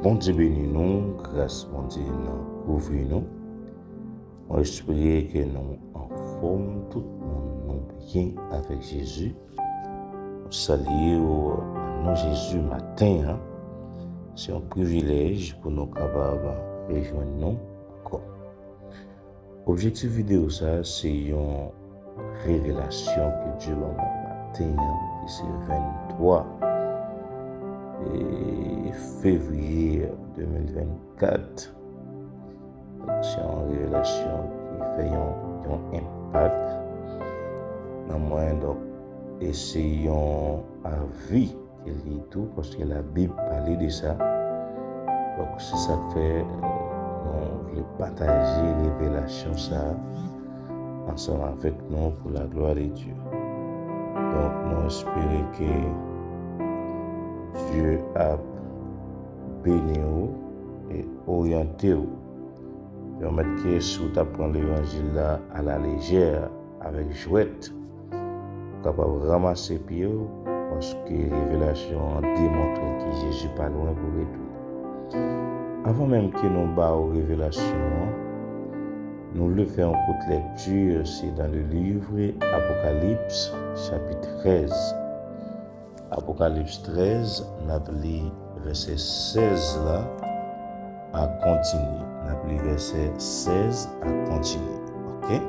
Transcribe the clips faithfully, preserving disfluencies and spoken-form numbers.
Bondye beni nou, gras Bondye nan kouvri nou. Mwen espere ke nou anfòm, tout moun nou byen avèk Jezi. Mwen salye w nan non Jezi maten an. Se yon privilèj pou nou kapab rejwenn nou ankò. Objektif videyo sa a se yon revelasyon ke Dye ban mwen maten an, ki se venntwa e fevriye de mil vennkat. Donk, se yon revelasyon ki fè yon, yon enpak nan mwen. Donk, e se yon avi ke li tou, paske Labib pale de sa. Donk, se sa k fè, euh, nou vle pataje revelasyon sa a ansanm avèk nou pou la glwa de Dye. Donk, nou espere ke Dye ap beni w e oryante w. Pèmèt ke si w ta pran levanjil la alalejè, avèk jwèt, ou kapab ranmase pye w, paske revelasyon an demontre ke Jezi pa lwen pou retounen. Avan menm ke nou ba w revelasyon an, nou vle fè yon kout lèkti, se dans le livre Apocalypse, chapitre treize. Apokalips trèz, n ap li vèsè sèz la a kontinye. N ap li vèsè sèz a kontinye. Oke?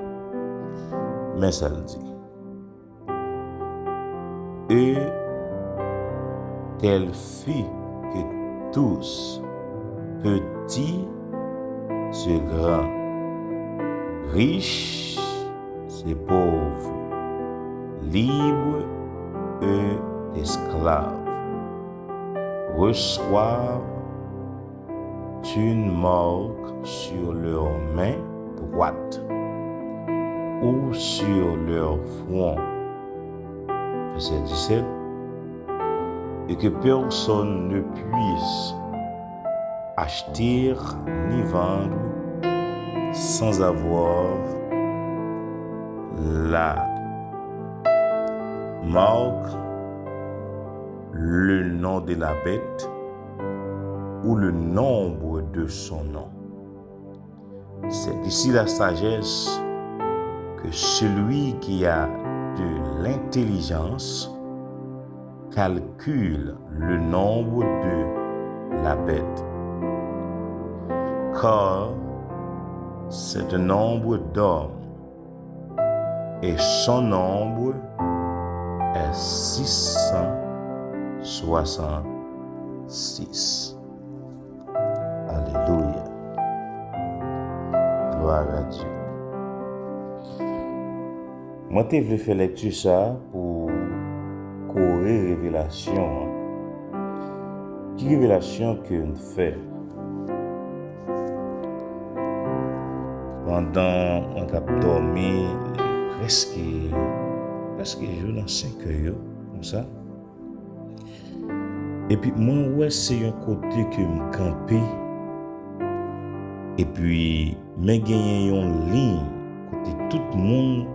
Men sa l di. Et elle fit que tous, petits et grands, riches et pauvres, libres et esclaves, reçoivent une marque sur leur main droite ou sur leur front. Verset dix-sept. Et que personne ne puisse acheter ni vendre sans avoir la marque, le nom de la bête ou le nombre de son nom. C'est ici la sagesse que celui qui a de l'intelligence calcule le nombre de la bête, car c'est un nombre d'hommes, et son nombre est six cent soixante-six. Alelouya. Glwa a Dye. Mwen te vle fè lèkti sa a pou kore revelasyon an. Ki revelasyon ke m fè? Pandan mwen t ap dòmi, prèske, prèske jou nan senk è yo, konsa. Epi mwen wè se yon kote ke m kanpe. Epi men genyen yon liy kote tout moun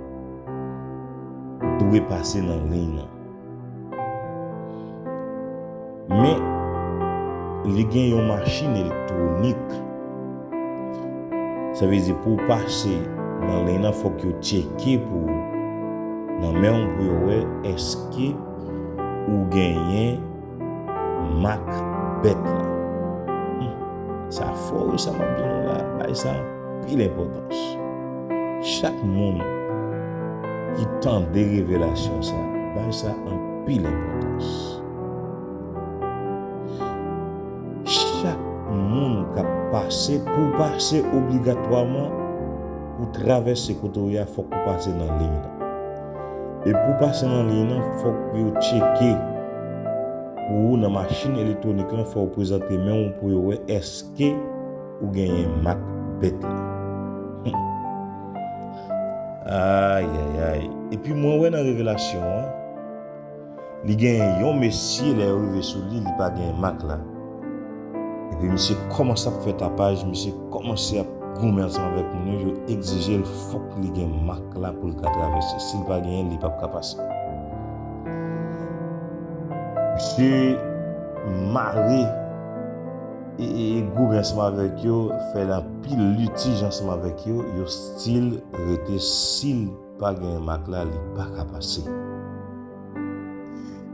dwe pase nan liy nan. Men li gen yon machin elektwonik. Sa vle di pou w pase nan liy nan, fòk yo tcheke pou w nan men w pou yo wè èske ou genyen mak bèt la. Hmm. Sa fò wi, sa m ap di nou la, bay sa anpil enpòtans. Chak moun ki tande revelasyon sa, bay sa anpil enpòtans. Chak moun k ap pase, pou pase obligatwaman, pou travèse kote w ye a, fòk ou pase nan liy nan. E pou pase nan liy nan, fòk yo tcheke pou ou nan machin elektwonik lan, fò w prezante men w pou yo wè èske ou genyen mak bèt la. Hmm. Ayayay. Epi mwen wè nan revelasyon an, li gen yon mesye, lè yo rive sou li, li pa gen mak la. Epi misye kòmanse ap fè tapaj, misye kòmanse ap goumen ansanm avèk moun yo, yo egzije l fòk li gen mak la pou l ka travèse. Si l pa genyen l, li p ap ka pase. Misye mare e, e, e goumen ansanm avèk yo, fè anpil litij ansanm avèk yo, yo still rete, si l pa gen mak la, li pa ka pase.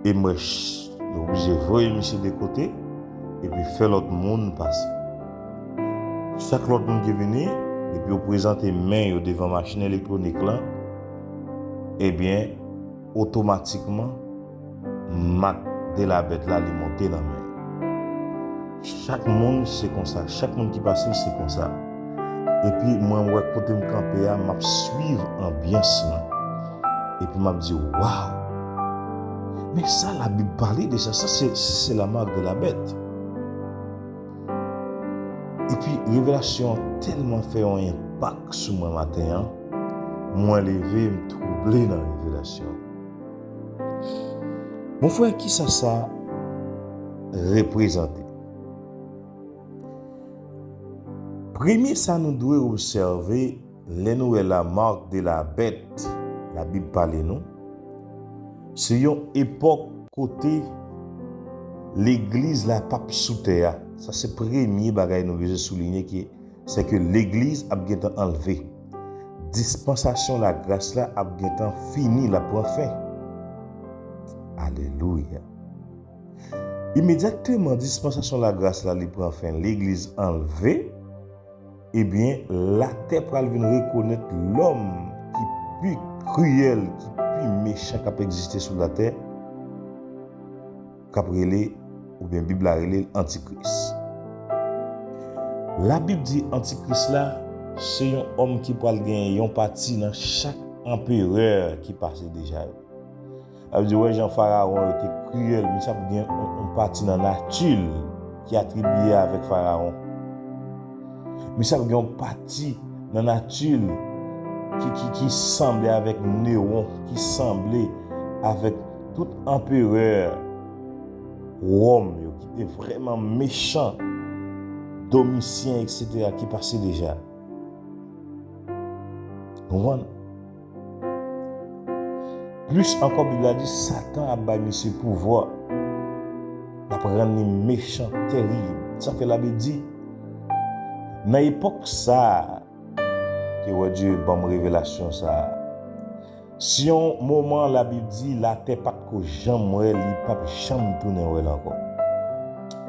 E m wè ch-, yo oblije voye misye de kote, epi fè lòt moun pase. Chak lòt moun ki vini, depi yo prezante men yo devan machin elektwonik lan, ebyen, otomatikman, mak de la bèt la, li monte nan men yo. Chak moun, se konsa. Chak moun ki pase, se konsa. Epi, mwen, m wè kote m kanpe a, m ap swiv anbyans lan. Epi, m ap di, waw! Men sa Labib pale de sa. Sa, se, se la marque de la bête. Epi, revelasyon an tèlman fè yon enpak sou mwen maten an, mwen leve, m twouble nan revelasyon an. Mon frè, kisa sa reprezante? Premye sa nou dwe obsève lè nou wè la marque de la bête, Labib pale nou, se yon epòk kote legliz la p ap sou tè a. Sa se premye bagay nou bezwen soulinye ki se ke legliz ap gentan anlve. Dispansasyon lagras la ap gentan fini, l ap pran fen. Alelouya. Imedyatman dispansasyon lagras la li pran fen, legliz anlve, ebyen, latè pral vin rekonèt lòm ki pi kriyèl, ki pi mechan k ap egziste sou latè, k ap rele, oubyen Bib la rele l Antikris. Labib di Antikris la, se yon òm ki pral gen yon pati nan chak anperè ki pase deja yo. Sa vle di, wè jan Farawon yo te kriyèl, misye ap gen yon, yon pati nan nati l ki atribiye avèk Farawon. Misye ap gen yon pati nan nati l ki, ki, ki sanble avèk Newon, ki sanble avèk tout anperè Wòm yo, ki te vrèman mechan, Domisyen, etsetera, ki pase deja. Konprann? Plis ankò, Bib la di, Satan ap bay misye pouvwa. L ap rann li mechan, terib. Sa fè Labib di, nan epòk sa a, ke wè Dye ban m revelasyon sa a. Si yon moman Labib di latè pa t ko janm wè, li p ap janm tounen wè l ankò.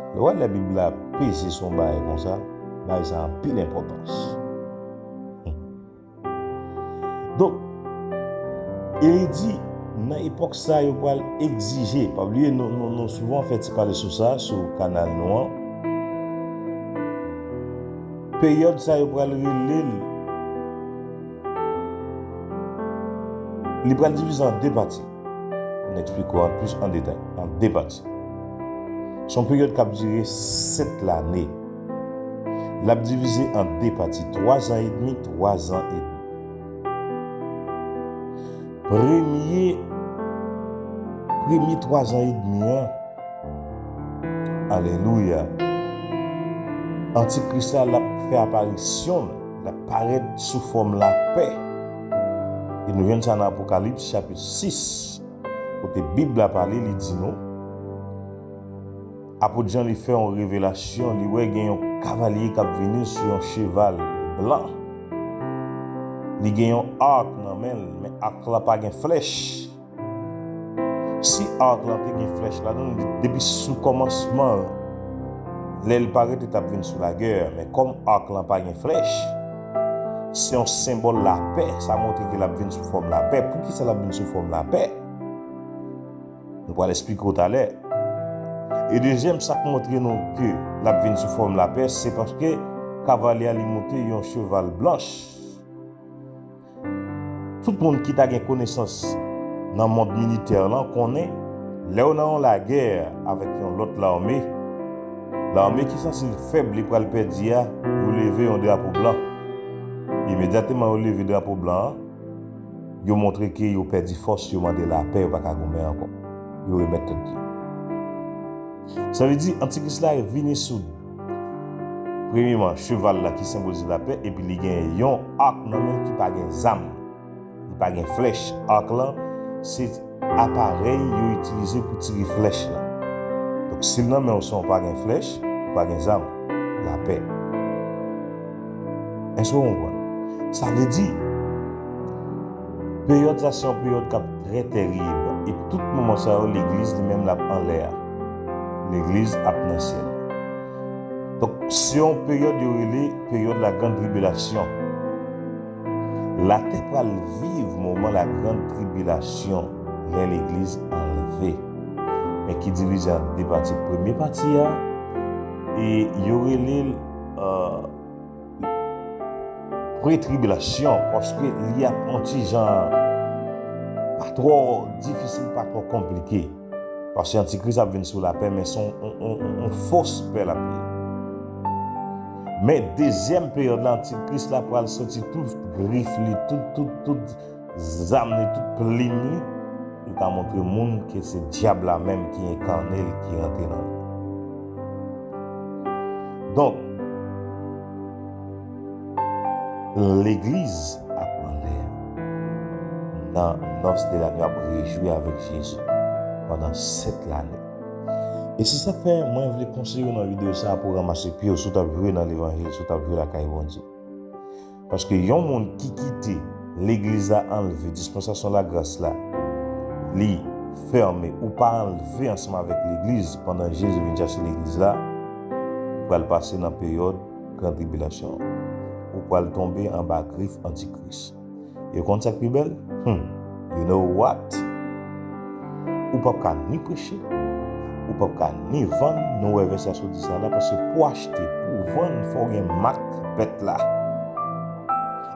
Lè w wè Labib la peze sou yon bagay konsa, bagay sa anpil enpòtans. Donk, e li di, nan epòk sa, yo pral egzije, pa bliye, nou, nou, nou souvan fè ti pale sou sa, sou kanal nou an. Peryòd sa, yo pral rele l, li pral divize an de pati. N eksplike w plis an detay, an de pati. Se yon peryòd k ap dire sèt lane. L ap divize an de pati, twa zan edmi, twa zan edmi. Premye, premye twa zan edmi an, alelouya, Antikris la, l ap fè aparisyon l, l ap parèt sou fòm lapè. E nou jwenn sa nan Apokalips chapit sis. Kote Bib la pale, li di nou, Apot Jan, li fè yon revelasyon, li wè gen yon kavalye k ap vini sou yon cheval blan. Li gen yon ak nan men l, men ak la pa gen flèch. Si ak lan te gen flèch ladan l, depi sou kòmansman, lè l parèt, li t ap vin sou lagè. Men kòm ak lan pa gen flèch, se yon senbòl lapè. Sa montre ke l ap vin sou fòm lapè. Poukisa l ap vin sou fòm lapè? Nou pral eksplike w talè. E dezyèm, sa k montre nou ke l ap vin sou fòm lapè, se paske kavalye a li monte yon cheval blanch. Tout moun ki ta gen konesans nan mond militè lan konnen, lè w nan yon lagè avèk yon lòt lame, lame ki sanse l fèb, li pral pèdi a, yo leve yon drapo blan. Imedyatman yo leve drapo blan an, yo montre ke yo pèdi fòs, yo mande lapè, yo pa ka goumen ankò. Yo remèt tèt yo. Sa vle di, Antikris la vini sou, premyeman, cheval la ki senbolize lapè, epi li gen yon ak nan men l ki pa gen zam. Li pa gen flèch. Ak lan, se aparèy yo itilize pou tire flèch la. Donk, si l nan men w san w pa gen flèch, ou pa gen zam. lapè. Èske w konprann? Sa vle di, peryòd sa se yon peryòd k ap trè terib. E tout moman sa yo, legliz li menm l ap anlè a. Legliz ap nan syèl la. Donk, se yon peryòd yo rele peryòd la grande tribulation. Latè pral viv moman la grande tribulation lè legliz anlve. Men ki divize an de pati. Premye pati a, e yo rele l, euh, pre-tribulation, paske li ap yon ti jan pa twò difisil, pa twò konplike. Paske Antikris ap vin sou lapè, men se yon, yon, yon, yon, yon fòs pè l ap ye. Men dezyèm peryòd la, Antikris la pral soti tout grif li, tout, tout, tout zam li, tout plim li, li ka montre moun ke se dyab la menm ki enkane l, ki rantre nan li. Donk, legliz ap anlè nan noces de la nuit, ap rejwi avèk Jezi pandan sèt lane. E se sa k fè mwen vle konseye w nan videyo sa a pou w ranmase pye w si w t ap jwe nan levanjil, si w t ap jwe lakay Bondye. Paske yon moun ki kite legliz la anlve, dispensasyon lagras la, li fèmen, ou pa anlve ansanm avèk legliz pandan Jezi vin chache legliz la, ou pral pase nan peryòd gran tribilasyon an. Ou pral tonbe anba grif antikris. E w konn sa k pi bèl? Hmm. You know what? Ou p ap ka ni preche, ou p ap ka ni vann, nou wè vèsè a sot di sa la, paske pou w achte, pou w vann, fò w gen mak bèt la.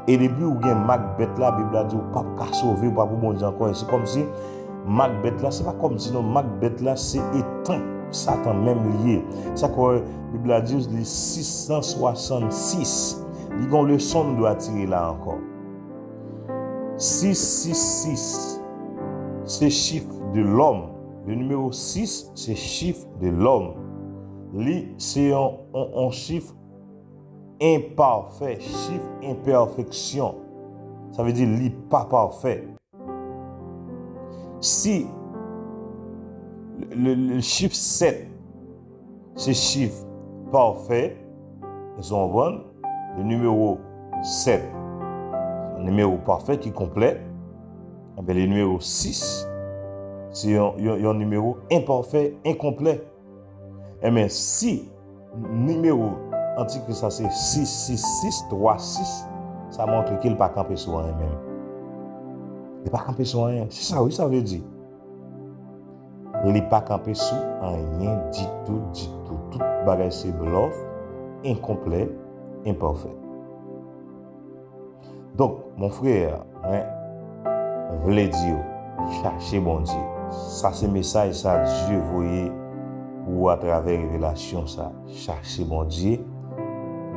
E depi w gen mak bèt la, Bib la di w p ap ka sove, w p ap pou Bondye ankò. E se kòmsi mak bèt la, se pa kòmsi non, mak bèt la se etanp Satan menm li ye. Sa k fè Bib la di w li sis san swasannsis. Li gen yon leson nou dwe tire la ankò. Sis sis sis, se chif de lòm. Le nimewo sis, se chif de lòm. Li, se yon, yon, yon chif enpafè, chif enpèfeksyon. Sa vle di li pa pafè. Si le, le, le chif sèt, se chif pafè, èske w konprann? Le nimewo sèt, se yon nimewo pafè ki konplè. Enben, le nimewo sis, se yon, yon, yon nimewo enpafè, enkonplè. Enben, si nimewo antikris la se sis sis sis, twa sis, sa montre ke l pa kanpe sou anyen menm. Li pa kanpe sou anyen. Se sa, wi, sa vle di. Li pa kanpe sou anyen ditou, ditou. Tout bagay se blòf, enkonplè, enpafè. Donk, mon frè, mwen vle di w, chache Bondye. Sa se mesaj sa Dye voye pou ou atravè revelasyon sa. Chache Bondye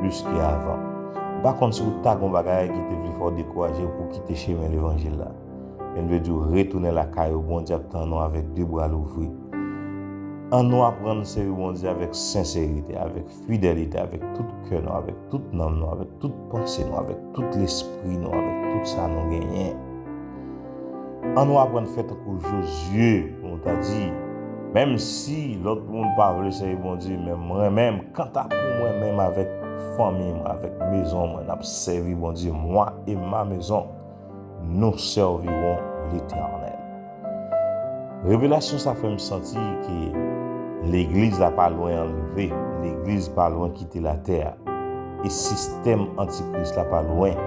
plis ke avan. M pa konn si w ta gon bagay ki te vle fè w dekouraje pou w kite chemen levanjil la. Men m vle di w retounen lakay ou, Bondye ap tann ou avèk de bra louvri. Ann nou aprann sèvi Bondye avèk senserite, avèk fidelite, avèk tout kè nou, avèk tout nanm nou, avèk tout panse nou, avèk tout lespri nou, avèk tout sa nou genyen. Ann nou aprann fè tankou Jozye, pou nou ta di, menm si lòt moun pa vle sèvi Bondye, men mwen menm, kanta pou mwen menm avèk fanmi mwen, avèk mezon mwen, n ap sèvi Bondye, moi et ma maison, nous servirons l'Éternel. Revelasyon sa fè m santi ke legliz la pa lwen anlve, legliz pa lwen kite latè a, e sistèm antikris la pa lwen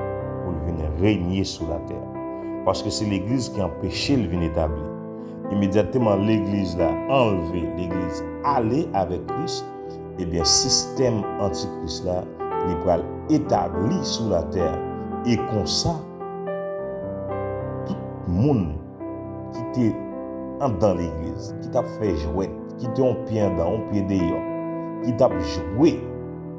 pou l vin renye sou latè a. Paske se legliz ki anpeche l vin etabli. Imedyatman legliz la anlve, legliz ale avèk Kris, ebyen sistèm antikris la, li pral etabli sou latè a. E konsa, tout moun ki te anndan legliz, ki t ap fè jwèt, ki te yon pye anndan, yon pye deyò, ki t ap jwe,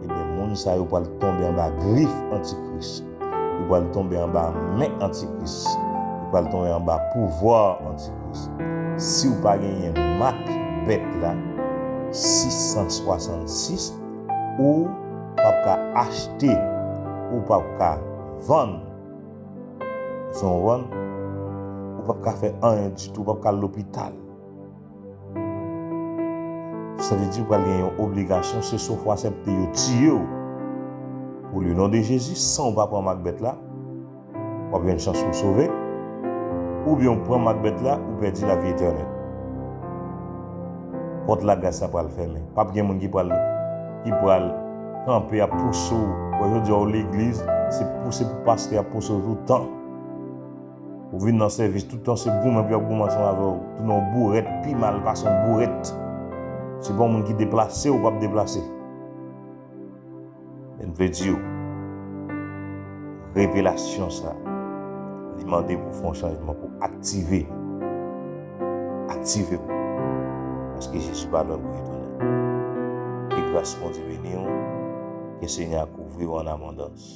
ebyen, moun sa yo pral tonbe anba grif antikris. Yo pral tonbe anba men antikris. Yo pral tonbe anba pouvwa antikris. Si w pa genyen mak bèt la, sis san swasannsis, ou p ap ka achte, ou p ap ka vann. Ou konprann? Ou p ap ka fè anyen ditou, ou p ap ka al lopital. Sa vle di ou pral gen yon obligasyon, se swa w aksepte yo tiye w pou le non de Jezi, san w pa pran mak bèt la, w ap jwenn chans pou w sove, oubyen w pran mak bèt la, ou pèdi lavi etènèl. Pòt lagras la pral fèmen. P ap gen moun ki pral, ki pral kanpe ap pouse w. Wè, jodi a w legliz, se pouse pou pastè ap pouse w tout tan. Ou vin nan sèvis tout tan, se goumen pou y ap goumen ansanm avè w. Tounen yon bourèt, pi mal pase yon bourèt. Se pa yon moun ki deplase w p ap deplase. Men m vle di w, revelasyon sa, li mande pou w fè yon chanjman, pou w aktive. Aktive w. Paske Jezi pa lwen pou retounen. Ke gras Bondye beni w. Ke Senyè a kouvri w an abondans.